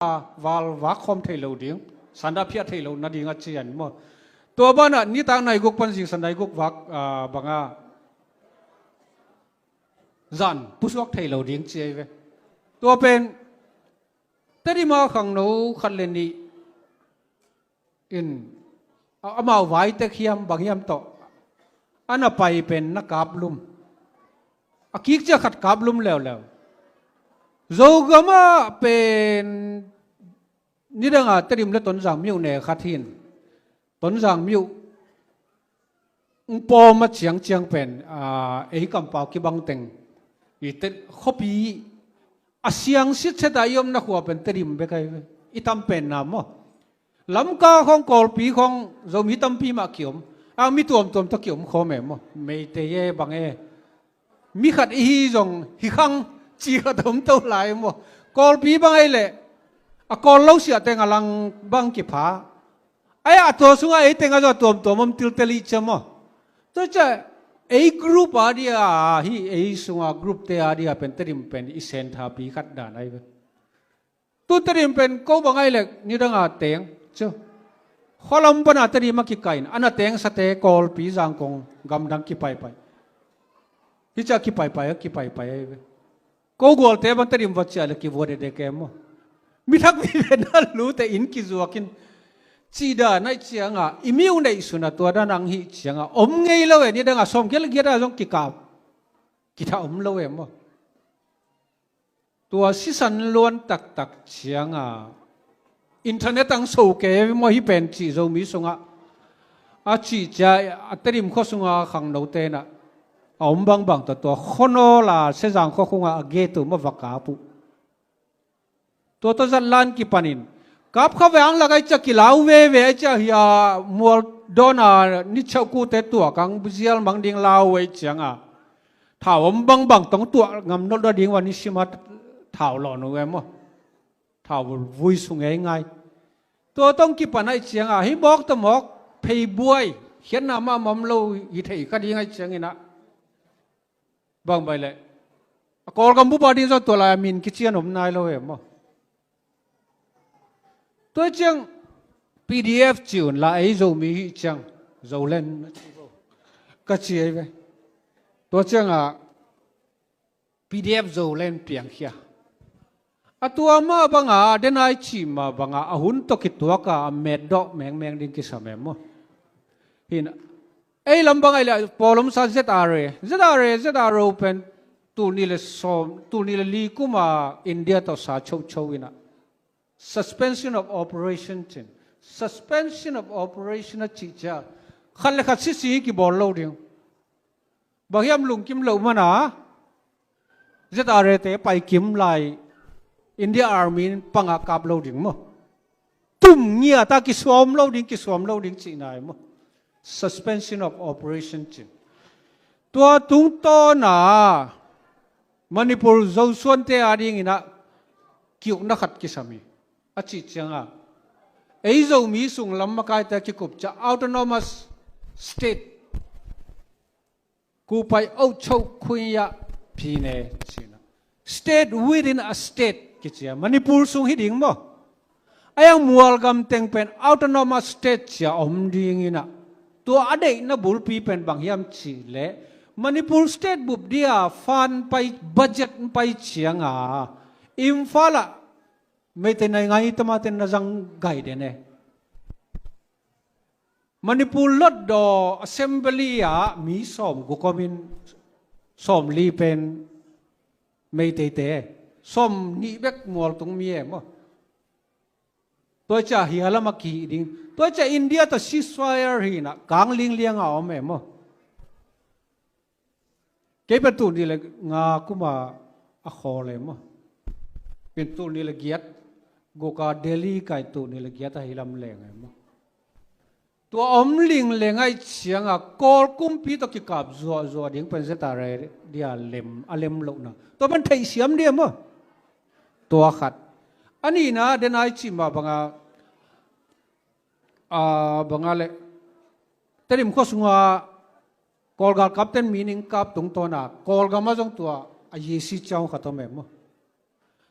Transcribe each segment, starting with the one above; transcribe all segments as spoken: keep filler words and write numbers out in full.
val vak khawm thei lo ding, sanda phiah thei lo nading a cian maw. Tua banah nitak nai guk pan zingsang nai guk vak, ah, banga zan pusuak thei lo ding ci ei ve. Tua pen Tedim a khangno khat le nih in, a, amau vaitek hiam bang hiam tawh a na pai pen na kaplum. A kik cia khat kaplum leuleu. Zogam ah pen nidanga Tedim le Tonzang miuh ne khat hin. Tonzang miuh pawm a ciangciang pen, a, ei kampau kibang teng i te khuapi a siang sitset a i omna khua pen Tedim bek ahi ve. I tam pen na maw. Lamka khong, Kawlpi khong Zomi tampi mah kiom. A, mi tuamtuam tawh kiom khawm e maw. Meitei e bang e. Mi khat ihi zong hi khang ci khat om to lai maw. Kawlpi bang ei leh a Kawl lo siah teng a lang bang kipha. Ai a tua sungah ei teng a zaw tuamtuam om tiltel i cia maw. Tua cia ei group a dia hi, ei sunga group te a dia pen Tedim pen i senthapi khat dan ai ve. Tu Tedim pen ko bang ai lek nidanga teng cu. Khualam pana Tedim a kikain ana teng sate Kawlpi Zangkong gamdang kipaipai. Hi cia kipaipai a kipaipai ai ve. Ko gualte ban Tedim va cia le kivua dede ke maw. Mi thak mi ve na lute in kizuakin. Cida nai cianga i miu nei suna tua danang hi cianga om ngei lo e, nidanga sawm giat le giat a zong kikap. Kitha om lo e maw. Tua sisan luan taktak cianga internet ang so ke maw hi pen cih Zomi sungah a cih cia a Tedim khua sunga khangno tenah a om bangbang tawh tua khuanawl a Sezang khua khungah a gate uh maw va kap uh. Tua tawh zatlan kipanin kap kha ve ang lak ai cia kilau veve ai cia hi a mual dawn a ni chauh kute tua kang zial mang ding lau ai cianga thau om bangbang tong tuah ngam nolh dua ding ua ni sima thau lawh nu e maw. Thau vui su ngeingai. Tua tong kipan ai cianga hi mawk tawh mawk pheibuai khiatna mah mawm lo hi thei kha ding ai cianginah bang bai leh a Kawlgam bupa ding zaw tua lai a min kician om nai lo e maw. Tua ciang P D F ci un la ei Zomi hi ciang Zolen ka ci ei ve. Tua cianga P D F Zolen piangkhia. A tua mah banga denai cih mah banga a hun tawh kituaka a metdawh mengmeng ding kisam e maw. Hin ei lam bang ai le pawlomsa Z R A, Z R A, Z R O pen tul nih le sawm, tul nih le li kuma India tawh sa chocho ina suspension of operation cin. Suspension of operation a cih cia khat le khat sisi kibawl lo ding. Bang hiam lungkim loh mana Z R A te paikim lai India Army in panga kap lo ding maw. Tum ngiata kisuam lo ding, kisuam lo ding cihna e maw. Suspension of operation cin. Tua tungtawna Manipur Zosuante a dinginah kiukna khat kisam hi. A cih cianga ei Zomi sunglam makaite kikup cia autonomous state. Kupai auchok khuia pine cina state within a state kicia Manipur sung hi ding maw. Ayang mualgam teng pen autonomous state cia om dinginah tua a deihna bulpi pen bang hiam cih leh Manipur state bup dia fan pai budget pai cianga Imphal ah Meitei nai ngai tamaten na zang gai den e. Manipur lotdaw assembly ah mi sawm guk omin sawm li pen Meiteite, sawm nih bek mualtung mi e maw. Tua cia hia lamah kihih ding. Tua cia India tawh ceasefire hinah kang linglianga om e maw. Kei pen tul nih le nga kuma a khawl e maw. Pen tul nih le giat guka Delhi kai tul nih le giat ahi lam leng e maw. Tua om ling le ngaih cianga Kawl kumpi tawh kikap zuahzuah ding pen Z R A dia lem a lem lohna tua pen theihsiam dia maw. Tua khat. A nihna denai cih mah banga a banga le Tedim khua sunga Kawl galkapten meaning kap tungtawna Kawlgam a zong tua a yisi ciang khat om e maw.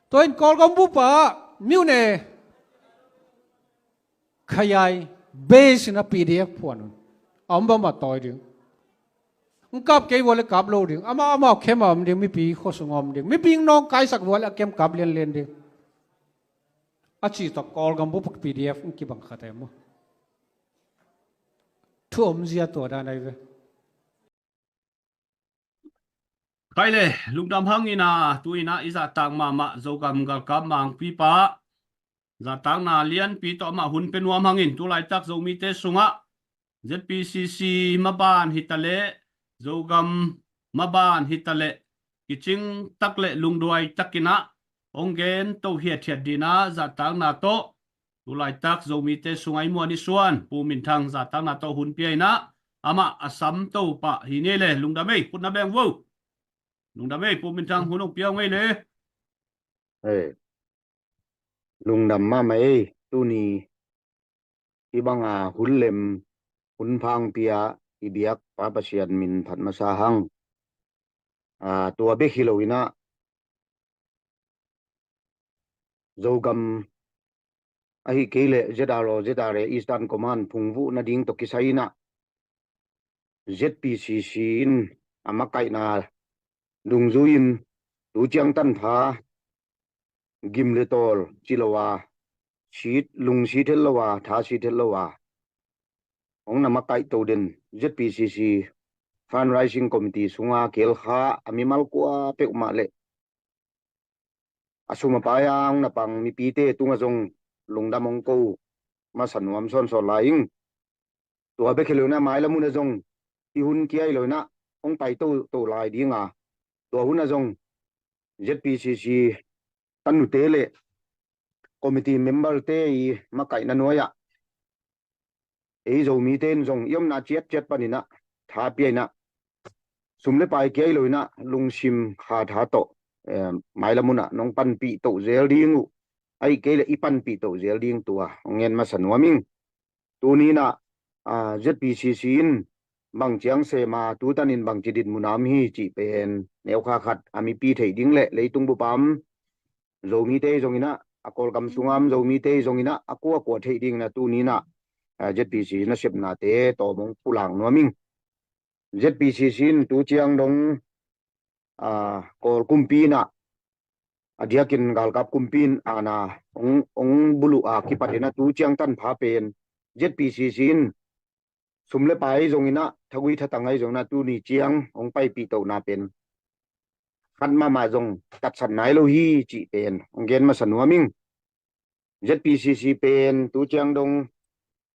Tua in Kawlgam bupa Myone khayai base in a P D F phuan un. A om bang mah tawi ding. Ng kap kei vua le kap lo ding. Amah amah khem a om ding. Mipi khuasung a om ding. Mipi ng nawngkaisak vua le a kem kap lianlian ding. A cih tawh Kawlgam bup P D F ng kibang khat e maw. Thu omzia tua dan ahi ve. Khai le, lungdam hang in a, tu in a i zahtak mahmah Zogam galkap mangpipa zahtakna lianpi tawh amah hun pia nuam hangin, tu laitak Zomite sungah Z P C C maban hitaleh, Zogam maban hitaleh, kicing tak le lungduai takin a hong gen to hiathiat ding a zahtakna tawh tu laitak Zomite sungah i muan i suan Pu Min Thang zahtakna tawh hun pia in a, amah a sam to pah hi ngei le. Lungdam ei, khutna beng vo. Lungdam ei, Pu Min Thang, hun hong pia ngei le. Ei, lungdam mahmah ei. Tuni hih banga hun lem hun phang pia i biak Pa Pasian min phat masa hang. Aa, tua bek hi lo in a, Zogam ahi kei leh Z R O, Z R A, Eastern Command phungvuh nading tawh kisai in a, Z P C C in a makaihna dungzui in tu ciang tanpha gim le tawl ci lo a, sit, lungsit het lo a, thasit het lo a, hong na makaih to den Z P C C Fundraising Committee sunga kelkha a mimal kua peuhmah le a sum a pai a hong na pang mipite tungah zong lungdam hong ko masa nuam sawnsawn lai ing. Tua bek hi lo in a, mailam hun a zong i hun kia hi lo in a, hong pai toto lai ding a, tua hun a zong Z P C C tanute le committee member te i makaihna nuai ah ei Zomite in zong i omna ciatciat panin a tha pia in a, sum le pai kia hi lo in a, lungsim kha tha tawh, eh, mailam hun a nong panpih to zel ding uh, ahi kei le i panpih to zel ding tua hong ngen masa nuam ing. Tuni in a, ah, Z P C C in bang ciang sem a, tu tanin bang ci dinmun a om hi cih pen neukha khat a mipi theih ding le leitung bup a om Zomite zong in a, a Kawlgam sunga om Zomite zong in a, a kuakua theih ding in a tuni in a, ah, Z P C C nasepnate tawm hong pulak nuam ing. Z P C C in tu ciang dong, ah, Kawl kumpi in a, a diakin galkap kumpi in a na hong, hong buluh a kipat in a tu ciang tanpha pen Z P C C in sum le pai zong in a, thagui thatang ahi zong in a, tuni ciang hong paipih tohna pen khat mahmah zong tatsat nai lo hi cih pen hong gen masa nuam ing. Z P C C pen tu ciang dong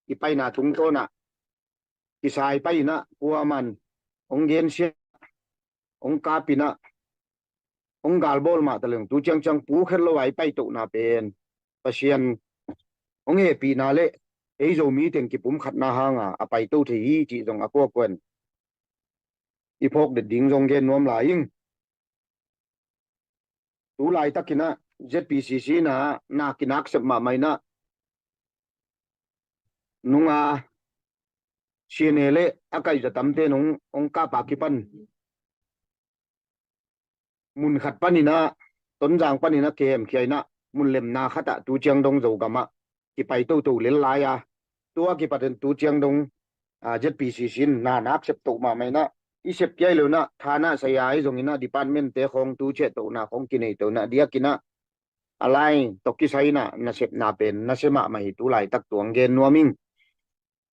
i paina tungtawn ah kisai pai in a, kuaman hong gensia, hong kap in a, hong galbawl mah taleng tu ciangciang pukhet lo a i paitohna pen Pasian hong hehpihna le ei Zomi teng kipumkhatna hanga a paito thei hi cih zong a kuakuan i phawk det ding zong gen nuam lai ing. Tu laitakin a Z P C C in a na kinaksep mahmah in a, nunga C N A le a kaihza tamte nung hong kapa kipan mun khat panin a, Tonzang panin a kihemkhia in a, mun lemna khat ah tu ciang dong Zogam ah kipai toto lel lai a, tua kipatin tu ciang dong, ah, Z P C C in na naksep toh mahmah in a, i sep kia hi lo in a, thana saya ahi zong in a, department te khawng tu ciah tohna khawng kinei tohna diakin a, a line tawh kisai in a nasepna pen nasia mahmah hi tu laitak tuang gen nuam ing.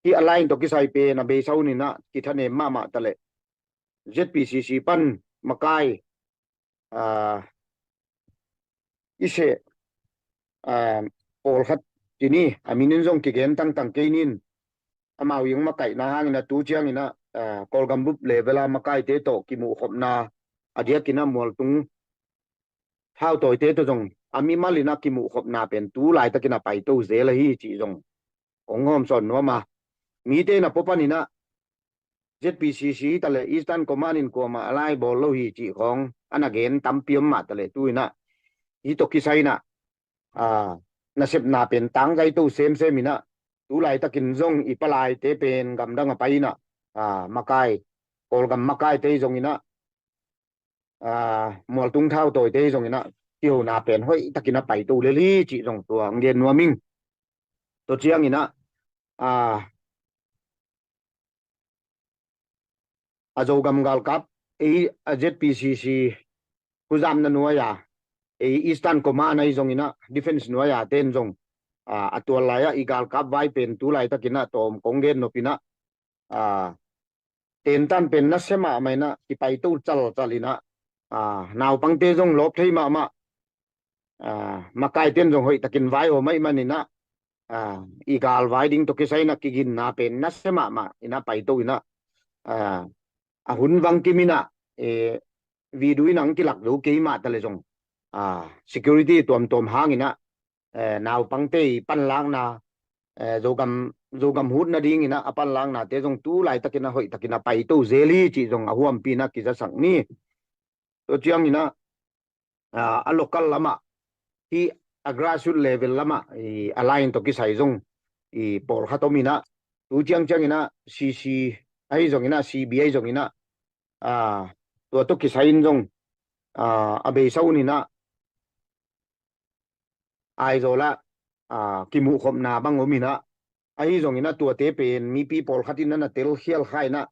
Hih a line tawh kisai pen a beisa hun in a kithanem mahmah taleh Z P C C pan makai, ah, i seh, ah, pawlkhat ci ni, a min in zong kigen tangtang kei nin, amau in makaihna hangin a tu ciangin a, ah, Kawlgam bup level a makaite tawh kimuhkhopna, a diakin a mualtung thautawite tawh zong a mimal in a kimuhkhopna pen tu laitakin a paito zel ahi cih zong hong hawmsawn nuam a, mite in a pua panin a Z P C C taleh Eastern Command in kuamah a lai bawl lo hi cih khawng a na gen tampi om mah taleh tu in a, hih tawh kisai in a, ah, nasepna pen tangzai to semsem in a, tu laitakin zong i palaite pen gamdang a pai in a, ah, makai, Kawlgam makaite zong in a, ah, mualtung thautawite zong in a, kihona pen hoih takin a paito lel hi cih zong tua hong gen nuam ing. Tua ciangin ah, a, a Zogam galkap, ei a Z P C C kuzapna nuai-a, ei Eastern Command ahi zongin ah, Defence nuai-a ten zong, a, a tual lai-ah i galkap vai pen tu laitakin ah tawm kong gen nop in ah, a, tentan pen nasia mahmah in ah, kipaito calcal in ah, a, naupangte zong lawp thei mahmah, a, makaite in zong hoih takin vai om ahih manin ah, a, i galvai ding tawh kisai in ah kiginna pen nasia mahmah in ah paito in ah, a, a hun vang kim in ah, e, video in ah hong kilak zo kei mah ta leh zong, a, security tuamtuam hangin ah, e, naupangte i panlakna, e, Zogam, Zogam hut nadingin ah a panlaknate zong tu laitakin ah hoih takin ah paito zel hi cih zong a huampi in ah kizasak ni. Tua ciangin ah, a, a local lamah, hih a grassroot level lamah, i, a line tawh kisai zong, i, pawlkhat om in ah, tu ciangciangin ah C C ahi zongin ah, C B ahi zongin ah, a, tua tawh kisai in zong, a, a beisa un in ah, Aizawl ah, a, kimuhkhopna bang om in ah, ahi zongin ah tuate pen mipi pawlkhat in ah na telkhial kha in ah,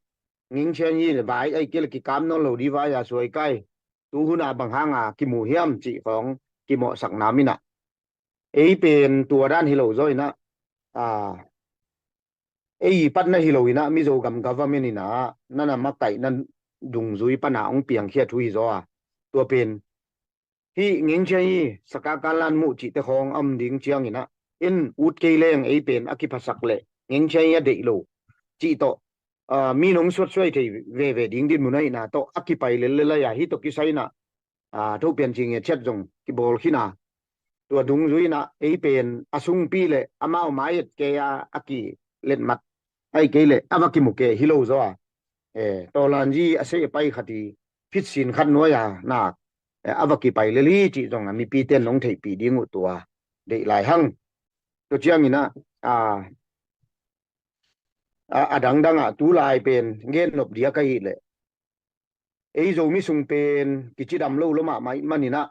Ngeng Chea hi vai ahih kei leh kikap nawn lo ding vai-a suai kai, tu hun ah bang hanga kimu hiam cih khawng kimawhsakna om in ah, ei pen tua dan hi lo zaw in ah, a, ei i patna hi lo in ah, Mizo gam government in ah na na makaihna dungzui pan a hong piangkhia thu hi zaw a, tua pen hih Ngeng Chea hi, Saka Kanlan Muh cihte khawng a om ding ciangin ah, en ut kei leng ei pen a kiphasak leh Ngeng Chea hi a deih lo cih tawh, a, mi nong suatsuai thei veve ding dinmun ahihna tawh a kipai lellel ahi a, hih tawh kisai in ah, a, Thopian Cing Nge Chiat zong kibawl khin a, tua dungzui in ah ei pen a sungpi leh amau mai-et kei a a kiletmat ahih kei leh a va kimu kei hi lo zaw a, e, tawlanzi a seh a pai khat i phitsin khat nuai-a nak, e, a va kipai lel hi cih zong a mipite in nong theihpih ding uh tua deih lai hang. Tua ciangin ah, a, a, a dangdang ah tu lai pen gen nop diak ahih leh, ei Zomi sung pen kicidam lo lo mahmah ahih manin ah,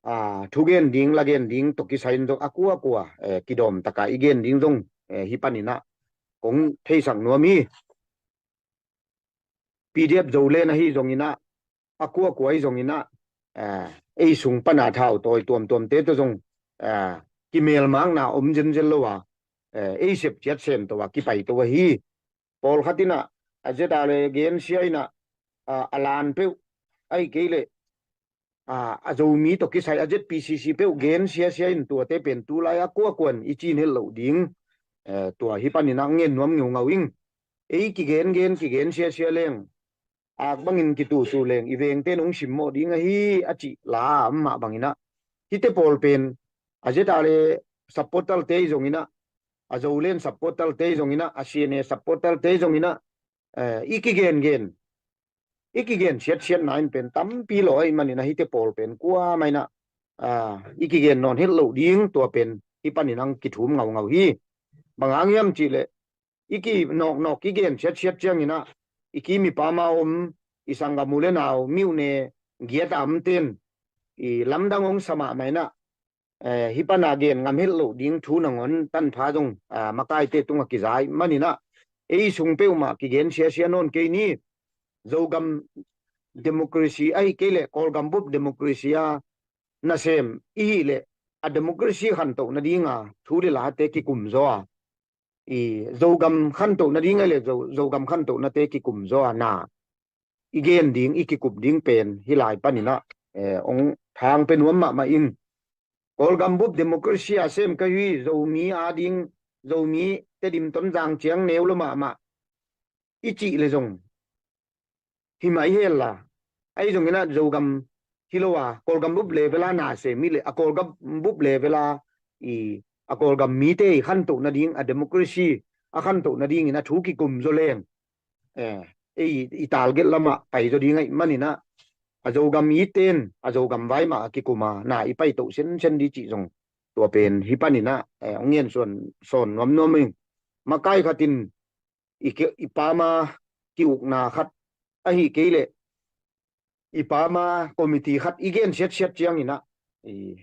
a, thugen ding, lagen ding tawh kisai in zong a kuakua, e, kidawm takin i gen ding zong, e, hih panin ah kong theisak nuam hi. PDF Zoland ahi zongin ah, a kuakua ahi zongin ah, a, ei sung pan a thau tawi tuamtuamte tawh zong, a, kimelmakna om zenzen lo a, a, ei sepciat sem to a kipaito ahi. Pawlkhat in ah, a ZRA gensia in ah, a, a lan peuh ahih kei leh, a, a Zomi tawh kisai a ZPCC peuh gensia sia in tuate pen tu lai a kuakua in i cih het loh ding, e, tua hih panin ah ngen nuam ngeungau ing. Ei kigengen, kigensia sia leng, ak bangin kitutu leng i vengte in hong simmawh ding ahi a cih la a om mah bangin ah, hihte pawl pen a ZRA supporter-te ahi zongin ah, a Zoland supporter-te ahi zongin ah, a CNA supporter-te ahi zongin ah, e, i kigengen, i kigen siatsiatna in pen tampi lo ahih manin ah hihte pawl pen kuamah in ah, a, i kigen nawn het loh ding tua pen hih panin ah kithum ngaungau hi. Bang hang hiam cih leh, i kinawknawk i gen siatsiat ciangin ah, i kim i pam a om, i sanggam u le nau, myone giat a omte in, i lamdang hong sa mahmah in ah, e, hih pan a gen ngam het loh ding thu nangawn tanpha zong, a, makaite tungah kiza ahih manin ah, ei sung peuhmah kigensia sia nawn kei ni. Zogam democracy ahih kei leh Kawlgam bup democracy a nasem i hih leh, a democracy khantoh nading a thu le late kikum zaw a, i Zogam khantoh nading ahih leh Zo, Zogam khantohnate kikum zaw a, na i gen ding, i kikup ding pen hih lai panin ah, e, hong thang pia nuam mahmah ing. Kawlgam bup democracy a sem ka hi, Zomi a ding, Zomite Tedim, Tonzang ciang neu lo mahmah i cih leh zong hi mah i hel a, ahi zongin ah Zogam hi lo a, Kawlgam bup level a nasem i hih leh, a Kawlgam bup level a, i, a Kawlgam mite i khantoh nading, a democracy a khantoh nadingin a thu kikum zaw leng, e, ei i target lamah pai zaw ding ahih manin ah, a Zogam itte in a Zogam vai mah a kikum a, na i paitoh sensen ding cih zong tua pen hih panin ah, e, hong ngen sawn, sawn nuamnuam ing. Makai khat in i ki, i pam a ki-ukna khat ahih kei leh, i pam a committee khat i gen siatsiat ciangin ah, i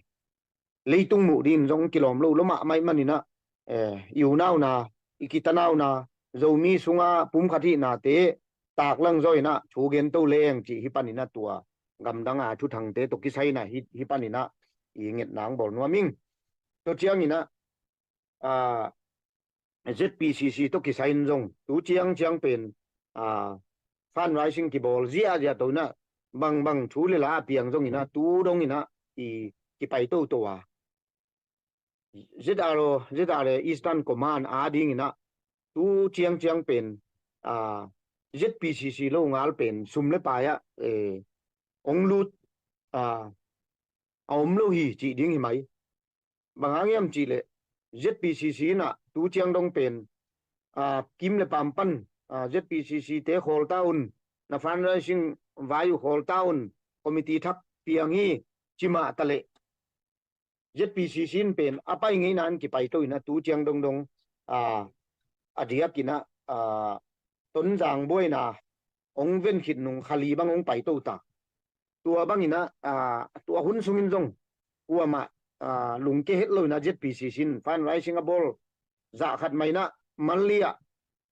leitung muh dingin zong kilawm lo lua mahmah ahih manin ah, eh, i unauna, i kitanauna, Zomi sunga pumkhat hihnate taklang zaw in ah thu gen to leng cih hih panin ah tua gamdanga thuthangte tawh kisai in ah hih, hih panin ah i ngetna hong bawl nuam ing. Tua ciangin ah, ah, Z P C C tawh kisai in zong tu ciangciang pen, ah, fundraising kibawl ziahziah to in ah bangbang thu le la a piang zongin ah tu dongin ah i kipai toto a, Z R O, Z R A Eastern Command a dingin ah tu ciangciang pen, ah, Z P C C lo ngal pen sum le pai ah, eh, hong lut, ah, a om lo hi cih ding hi mai. Bang hang hiam cih leh Z P C C in ah tu ciang dong pen, ah, kim le pam pan, ah, Z P C C te khawl ta un, na fundraising vai uh khawl ta un, committee thak piang hi, ci mah ta leh Z P C C in pen a pai ngeina in kipai to in ah tu ciang dongdong, ah, a diakin ah, ah, Tonzang buaina hong ven khit nung kha li bang hong pai to ta. Tua bangin ah, ah, tua hun sungin zong kuamah, ah, lungke het lo in ah Z P C C in fundraising a bawl zah khat mah in ah monthly ah,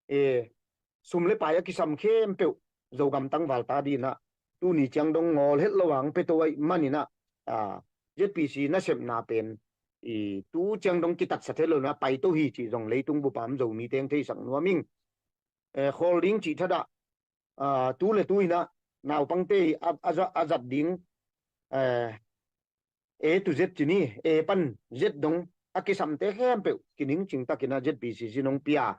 eh, sum le pai a kisam khempeuh Zogam tangval ta dingin ah tuni ciang dong ngawl het lo a hong pia to ahih manin ah, ah, Z P C nasepna pen i tu ciang dong kitatsat het lo in ah pai to hi cih zong leitung bup a om Zomite hong theisak nuam ing. Eh, khawl ding cih thadah, ah, tu le tu in ah naupangte i a, a za-, a zat ding, eh, A to Z ci ni, A pan Z dong a kisamte khempeuh kiningcing takin ah Z P C C in hong pia.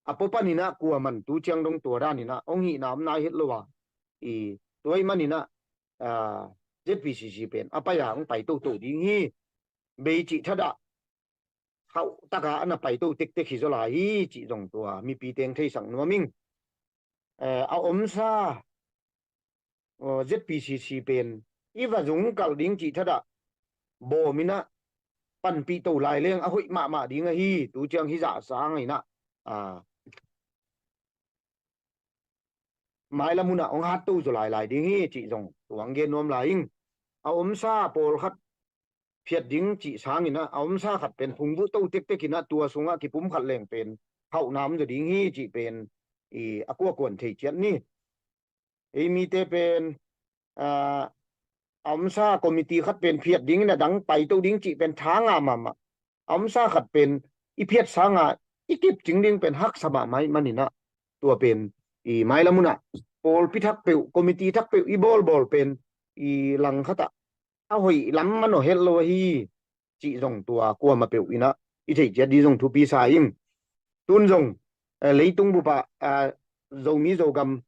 A pua panin ah kuaman tu ciang dong tua danin ah hong hihna om nai het lo a, i tua ahih manin ah, ah, Z P C C pen a pai a hong pai toto ding hi. Bei cih thadah hauh taka a na pai to tektek hi zaw lai hi cih zong tua mipite hong theisak nuam ing. Eh, a omsa, oh, Z P C C pen i va zungkalh ding cih thadah bawm in ah panpih to lai leng a hoih mahmah ding ahi. Tu ciang hih zah sangin ah, ah, mailam hun ah hong hat to zaw lailai ding hi cih zong tua hong gen nuam lai ing. A omsa pawlkhat phiat ding cih sangin ah a omsa khat pen phungvuh to tektek in ah tua sungah kipumkhat leng pen hauhna om zaw ding hi cih pen i a kuakuan thei ciat ni. Ei mite pen, ah, a omsa committee khat pen phiat ding in a dang pai to ding cih pen tha ngah mahmah. A omsa khat pen i phiat sanga i kipcing ding pen haksa mahmah ahih manin ah tua pen i mailam hun ah pawlpi thak peuh, committee thak peuh i bawlbawl pen i langkhat ah a hoih lam manawh het lo ahi cih zong tua kuamah peuh in ah i theih ciat ding zong thupi sa ing. Tun zong, eh, leitung bup ah, ah, Zomi Zogam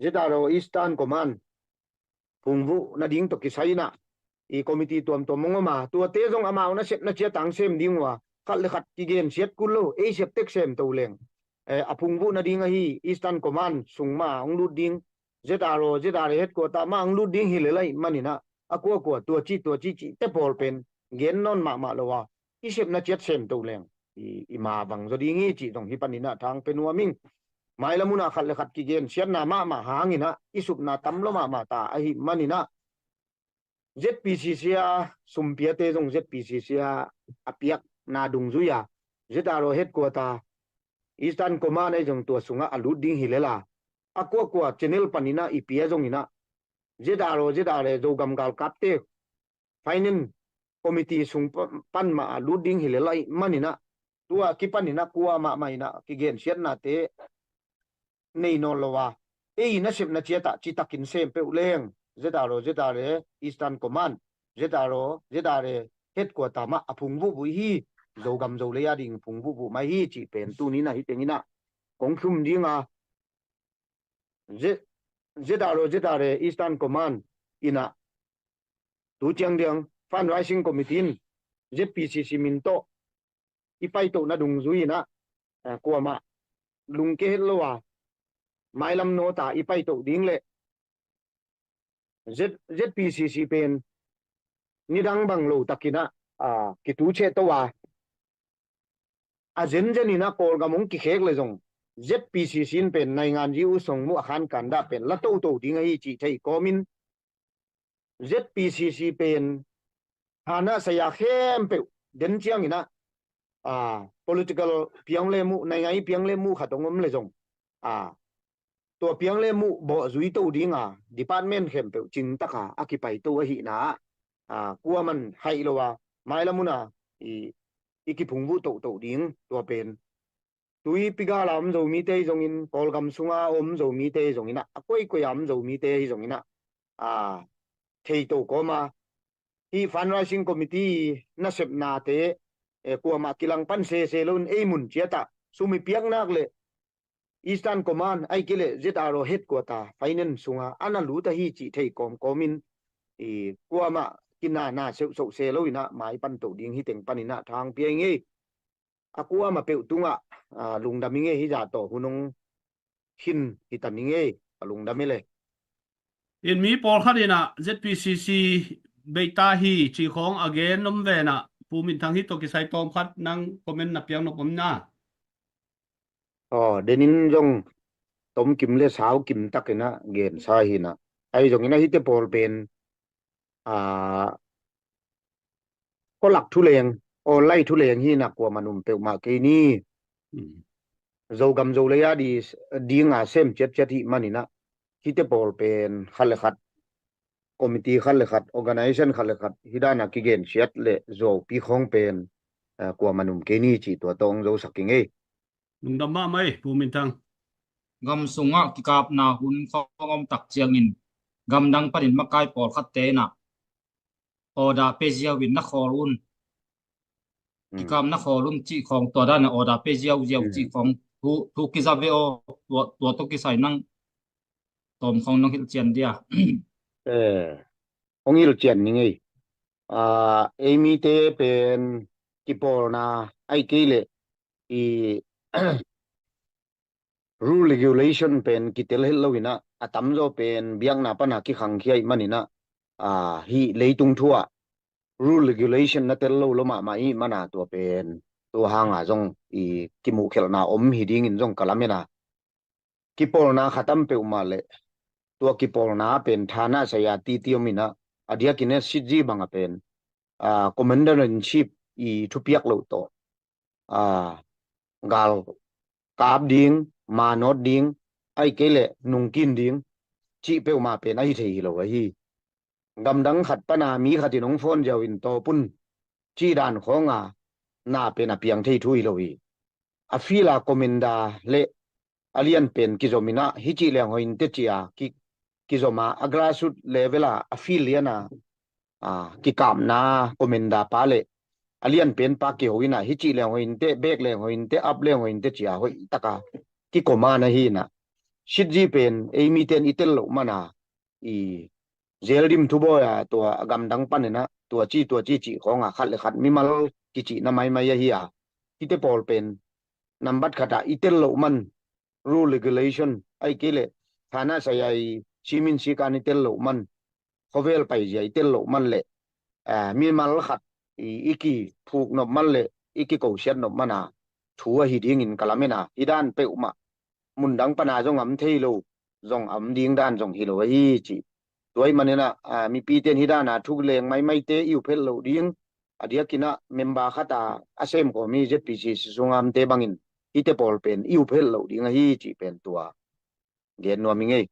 Z R O Eastern Command phungvuh nading tawh kisai in ah i committee tuamtuam hong om a, tuate zong amau nasepna ciat a hong sem ding uh a, khat le khat kigensiat kul lo, ei sep tek sem to leng, eh, a phungvuh nading ahi Eastern Command sung mah hong lut ding, Z R O, Z R A headquarter mah hong lut ding hi lel ahih manin ah a kuakua tua ci tua ci cihte pawl pen gen nawn mahmah lo a, i sepna ciat sem to leng i, i mavang zaw ding hi cih zong hih panin ah tha hong pia nuam ing. Mailam hun ah khat le khat kigensiatna mahmah hangin ah i supna tam lua mahmah ta ahih manin ah Z P C C a sumpiate zong Z P C C a a piakna dungzui a, Z R O headquarter, Eastern Command ahi zong tua sungah a lut ding hi lel a, a kuakua channel panin ah i pia zongin ah Z R O, Z R A Zogam galkapte finance committee sung pa-, pan mah a lut ding hi lel ahih manin ah tua kipanin ah kuamah mah in ah kigensiatnate nei nawn lo a, ei nasepna ciat ah citakin sem peuh leng Z R O, Z R A Eastern Command, Z R O, Z R A headquarter mah a phungvuhvuh hi. Zogam Zolei a ding phungvuhvuh mai hi cih pen tuni in ah hih tengin ah kong thum ding a, Z-, Z R O, Z R A Eastern Command in ah tu ciang diang fundraising committee in Z P C C min tawh i paitohna dungzui in ah, eh, kuamah lungke het lo a, mailam nawt a i paitoh ding le Z-, Z P C C pen nidang bang lo takin ah, ah, kitucheh to a, a zenzen in ah Kawlgam hong kikhek le zong Z P C C in pen naingan ji u song mu a khankan dah pen la toto ding ahi cih thei kawmin Z P C C pen Thana saya khempeuh den ciangin ah, a, political piang le muh, naingai piang le muh khat hong om le zong, a, tua piang le muh bawh zui to dinga department khempeuh cintaka a kipai to ahihna ah, a, kuaman haih lo a, mailam una i, i kiphungvuh tohtoh ding tua pen. Tuipi gala om Zomite hi zongin, Kawlgam sunga om Zomite hi zongin ah, a koikoi a om Zomite hi zongin ah, a, thei to kawma, hih fundraising committee nasepnate, eh, kuamah kilangpan sese loin ei mun ciatah sum i piaknak le Eastern Command, ahih kei leh Z R O headquarter finance sunga a na lut ahi cih thei kawmkawmin, i, kuamah kinana seuhsoh se loin ah maipan to ding hi teng panin ah thang pia i ngei. A kuamah peuh tungah, a, lungdam i ngei, hih zah tawh hun hong khin hi ta ni ngei, a lungdam i le. In mi pawlkhat in ah Z P C C beita hi cih khawng a gen om ve in ah, Pu Min Thang, hih tawh kisai tawm khat nang comment na piak nop om na. Aw, denin zong tomkim le saukim takin ah gensa hi in ah. Ahi zongin ah hihte pawl pen, a, khualak thuleng, online thuleng hi in ah kuaman um peuhmah kei ni. Mm. Zogam Zolei a di, dinga sem ciatciat hih manin ah, hihte pawl pen khat le khat, committee khat le khat, organization khat le khat, hih dana kigensiat le zuaupi khawng pen, eh, kuaman um kei ni cih tua tawh hong zosak i ngei. Lungdam mahmah ei, Pu Min Thang. Gam sungah kikapna hun khawng om tak ciangin, gamdang panin makai pawlkhatte in ah order pe ziau in na khawl un. Mm. Kikapna khawl un cih khawng, tua dana order pe ziauziau, mm, cih khawng thu, thu kiza ve aw, tua, tua tawh kisai nang tawm khawng nong hilhcian dia. Eh, hong hilhcian ni ngei. A, ei mite pen kipawlna ahih kei leh i rule regulation pen kitel het lo in ah, a tamzaw pen biakna pana kikhangkhia ahih manin ah, a, hih leitung thu ah rule regulation na tel lo lua mahmah ahih mana tua pen, tua hanga zong i kimuhkhelhna om hi dingin zong ka lamen a. Kipawlna khat om peuhmah leh, tua kipawlna pen thana saya titi om in ah, a diakin ah Sitzi banga pen, a, Commander in Chief i thupiak loh tawh, a, gal kap ding, manawt ding, ahih kei leh nungkin ding cih peuhmah pen ahi thei hi lo ahi. Gamdang khat pana mi khat in hong phone ziau in tawp un cih dan khawnga na pen a piang thei thu hi lo hi. A field a commander le a lianpen kizom in ah hih cih leng hoih in teh ci-a ki, kizom a, a grassroot level a, a field liana, a, kikapna commander pa le a lianpen pa kiho in ah hih cih leng hoih in teh, back leng hoih in teh, up leng hoih in teh ci-a hoih taka kikom a na hi in ah. Sitzi pen ei mite in i tel loh mana i Zeldim thubawi a, tua a gamdang panin ah tua ci, tua ci cih khawnga khat le khat mimal kicihna maimai ahi a. Hihte pawl pen nambat khat ah i tel loh man, rule regulation, ahih kei leh thana saya i simin sikan i tel loh man, khovel paizia i tel loh man leh, eh, mimal khat i, i kiphuk nop man leh i kikosiat nop mana thu ahi dingin ka lamen a. Hih dan peuhmah mundang pana zong a om thei lo, zong a om ding dan zong hi lo ahi ci. Tua ahih manin ah, a, mipite in hih dana thu leng maimaite i up het loh ding, a diakin ah member khat a a sem kawm i Z P C C sunga omte bangin hihte pawl pen i up het loh ding ahi cih pen tua gen nuam i ngei.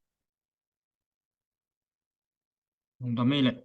Lungdam ei leh.